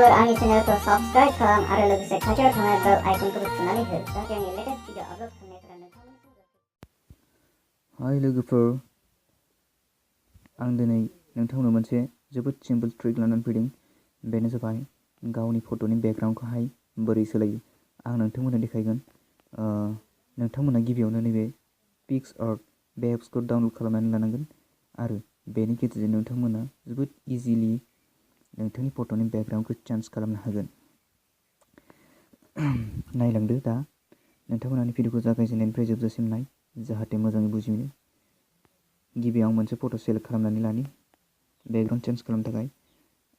लोगोफोर आंनि चेनेलखौ साबस्क्राइब खालाम आरो लोगोसे खाथियाव थानाय बेल आइकनखौबो थुनानै हो जाहाथे आंनि लेटेस्ट भिडिअ आपल'ड खालामनायफोरा नोंथांमोननिसिम हाय लोगोफोर, आं दिनै नोंथांनो मोनसे जोबोद सिम्पोल ट्रिक लानानै फैदों। बेनो जाबाय गावनि फट'नि बेकग्राउन्डखौहाय बोरै सोलायो आं नोंथांमोननो देखायगोन। नोंथांमोना गिबियावनो नैबे पिक्स आर्ट बे एप्सखौ डाउनल'ड खालामनानै लानांगोन आरो बेनि गेजेरजों नोंथांमोना जोबोद इजिलि नोंथांनि फट'नि बेकग्राउन्डखौ चेन्ज खालामनो हागोन। नायलांदो दा नोंथांमोननि भिडिअखौ जागायजेननायनिफ्राय जोबजासिम नाय जाहाथे मोजाङै बुजिनो। गिबियाव मोनसे फट' सेलेक्ट खालामनानै लानि बेकग्राउन्ड चेन्ज खालामनो थाखाय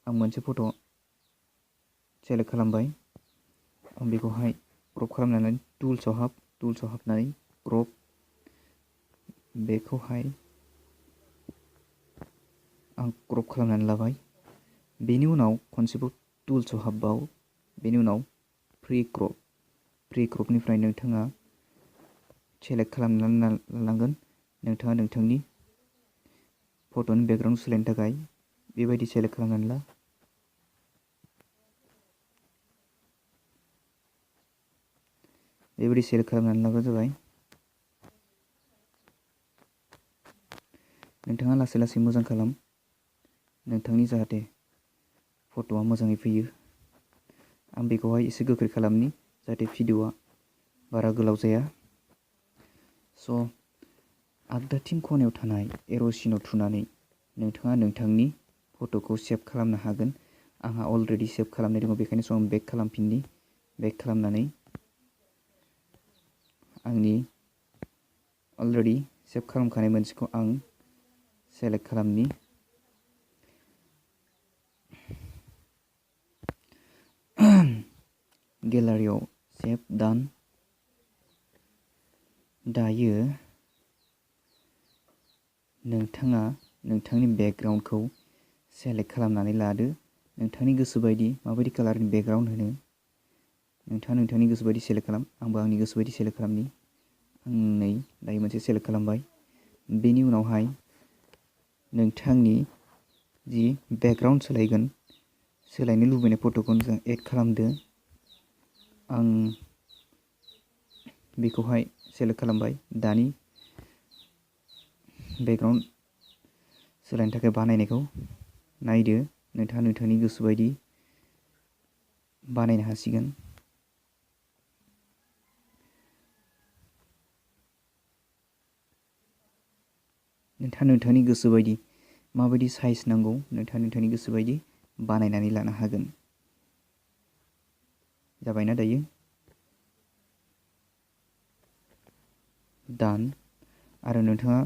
आं मोनसे फट' सेलेक्ट खालामबाय। आं बेखौहाय क्रप खालामनानै टुल्सआव हाबनानै क्रप बेखौहाय आं क्रप खालामनानै लाबाय। बेनि उनाव खनसेबाव टुल्सआव हाबबाव, बेनि उनाव प्रि क्रपनिफ्राय नोंथाङा सेलेक्ट खालामनानै लानांगोन। नोंथाङा नोंथांनि फट'नि बेकग्राउन्ड सोलायनो थाखाय बेबायदि सेलेक्ट खालामनानै ला। बेबायदि सेलेक्ट खालामनानै लाबा जाबाय। नोंथाङा लासै लासै मोजां खालाम नोंथांनि जाहाथे फट'आ मोजाङै फैयो। आं बेखौहाय एसे गोख्रै खालामनि जाहाथे भिडिअआ बारा गोलाव जाया। स' आगदाथिं खनायाव थानाय एर' सिनाव थुनानै नोंथाङा नोंथांनि फट'खौ सेभ खालामनो हागोन। आंहा अलरेडि सेभ खालामनाय दङ, बेखायनो आं बेक खालामफिननि। बेक खालामनानै आंनि अलरेडि सेभ खालामखानाय मोनसेखौ आं सेलेक्ट खालामनि। गेलारियाव सेभ डान। दायो नोंथाङा नोंथांनि बेकग्राउन्डखौ सेलेक्ट खालामनानै लादो। नोंथांनि गोसो बायदि माबायदि कालारनि बेकग्राउन्ड होनो नोंथाङा नोंथांनि गोसो बायदि सेलेक्ट खालाम। आंबो आंनि गोसो बायदि सेलेक्ट खालामनि। आं नै दायो मोनसे सेलेक्ट खालामबाय। बेनि उनावहाय नोंथांनि जि बेकग्राउन्ड सोलायनो लुबैनाय फट'खौ जों एड खालामदो। आं बेखौहाय सेलेक्ट खालामबाय। दानि बेकग्राउन्ड सोलायनो थाखाय बानायनायखौ नायदो। नोंथाङा नोंथांनि गोसो बायदि बानायनो हासिगोन। नोंथाङा नोंथांनि गोसो बायदि माबायदि साइज नांगौ नोंथाङा नोंथांनि गोसो बायदि बानायनानै लानो हागोन। जाबायना दायो डान। आरो नोंथाङा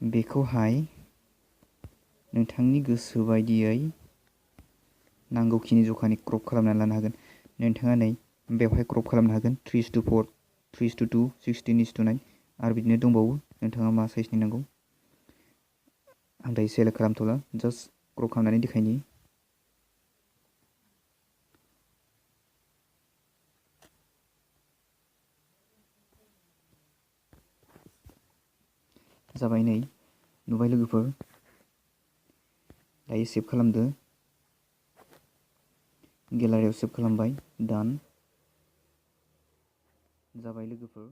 बेखौहाय नोंथांनि गोसो बायदियै नांगौखिनि जखानि क्रप खालामनानै लानो हागोन। नोंथाङा नै बेवहाय क्रप खालामनो हागोन 3:4, 3:2, 16:9 आरो बिदिनो दंबावो। नोंथाङा मा साइजनि नांगौ। आं दायो सेलेक्ट खालामथ'ला, जास्ट क्रप खालामनानै देखायनि। जाबाय नै नुबाय लोगोफोर। दायो सेभ खालामदो। गेलारियाव सेभ खालामबाय। डान जाबाय लोगोफोर।